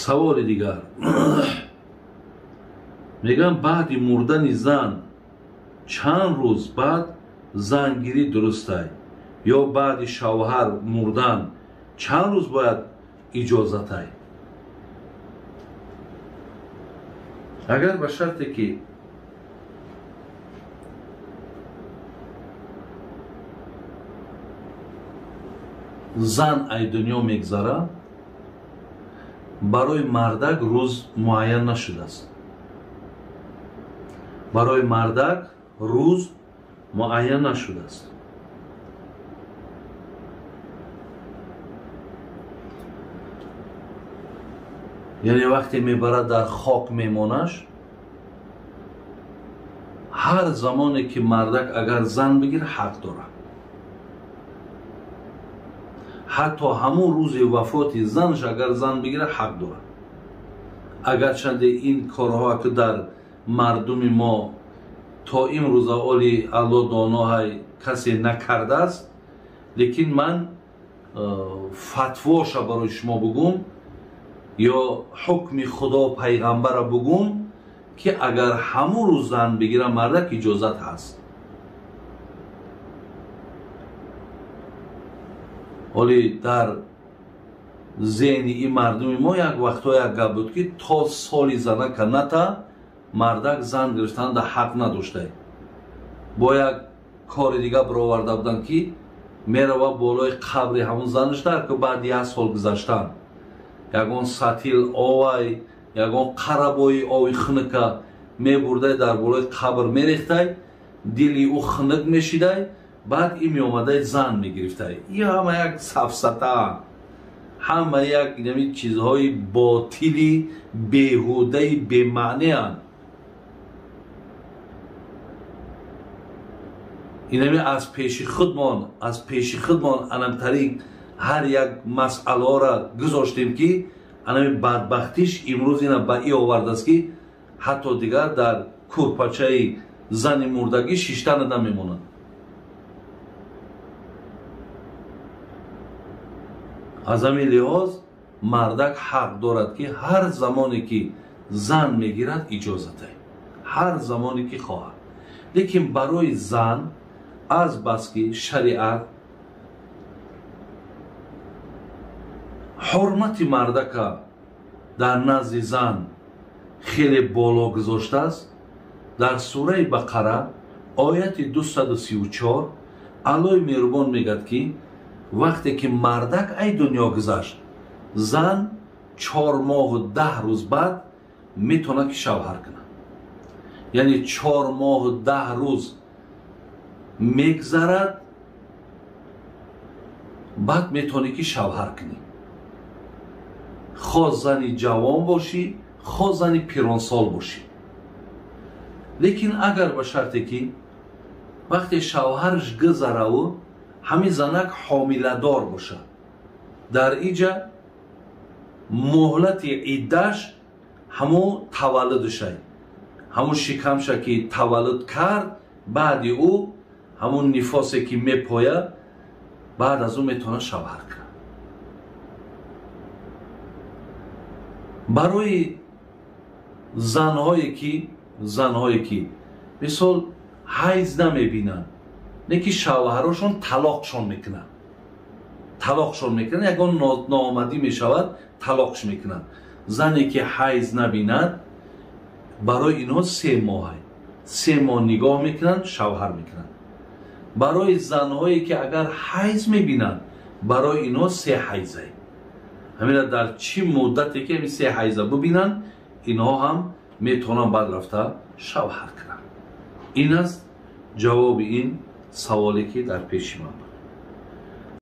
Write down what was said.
Саволи дигар. Мегӯям, баъди мурдани зан чанд рӯз баъд зангирӣ дурустай? Ё баъди шавҳар мурдан чанд рӯз бояд иҷозатай? Агар ба шарте ки зан ай дунё мегзара, барои мардак рӯз муайян нашудааст. Барои мардак рӯз муайян нашудааст. Яъне вақте мебарад дар хок мемонаш, ҳар замоне ки мардак агар зан бигир, ҳақ дорад. Ҳатто ҳамон рӯзи вафоти занаш агар зан бигирад, ҳақ дорад. Агарчанде ин корҳо ки дар мардуми мо то имрӯза оли Алло доноҳай касе накардааст, лекин ман фатвоша барои шумо бугум ё ҳукми Худо пайғамбара бугум, ки агар ҳамон рӯз зан бигира, мардак иҷозат ҳаст. Оли дар зеҳни ин мардуми мо як вақтҳо як гап буд, ки то соли занака ната мардак зан гирифтан дар ҳақ надоштай. Бо як кори дига бароварда буданд, ки мерава болои қабри ҳамон занаш дар ки баъди як сол гузаштан ягон сатил овай, ягон қарабои ови хунука мебурдай, дар болои қабр мерехтай, дили ӯ хунук мешидай, баъд ин меомадай зан мегирифтай. Ин ҳама як сафсата, ҳама як чизҳои ботили беҳудаи бемаънеанд. Инами аз пеши худмон, аз пеши худмон анамтарин ҳар як масъаларо гузоштем, ки анами бадбахтиш имрӯз ина ба и овардааст, ки ҳатто дигар дар курпачаи зани мурдагӣ шиштана намемонад. Аз ҳамин лиҳоз мардак ҳақ дорад, ки ҳар замоне ки зан мегирад иҷозатай, ҳар замоне ки хоҳад. Лекин барои зан аз баски шариат ҳурмати мардака дар назди зан хеле боло гузоштааст. Дар сураи Бақара ояти 234 Аллоҳи меҳрубон мегӯяд, ки вақте ки мардак ай дунё гузашт, зан 4 моҳу 10 рӯз баъд метавонад ки шавҳар кунад. Яъне 4 моҳу 10 рӯз мегзарад, баъд метавонӣ ки шавҳар кунӣ. Хо зани ҷавон бошӣ, хо зани пиронсол бошӣ. Лекин агар ба шарте ки вақте шавҳараш гузараву ҳамин занак ҳомиладор бошад, дар иҷа муҳлати иддаш ҳамун таваллудшай, ҳамун шикамша ки таваллуд кард, баъди ӯ ҳамун нифосе ки мепояд, баъд аз ӯ метавонад шавҳар кунад. Барои занҳое ки мисол ҳайз намебинанд, не ки шавҳарошон талоқшон мекунанд, талоқшон мекунанд, ягон ноомадӣ мешавад, талоқш мекунанд. Зане ки ҳайз набинад, барои инҳо 3 моҳ, 3 моҳ нигоҳ мекунанд, шавҳар мекунанд. Барои занҳое ки агар ҳайз мебинанд, барои инҳо 3 ҳайзай. Ҳамина дар чӣ муддате ки ҳамин 3 ҳайза бибинанд, инҳо ҳам метавонанд баъд рафта шавҳар кунанд. Ин аст ҷавоби ин саволе ки дар пеши ман буд.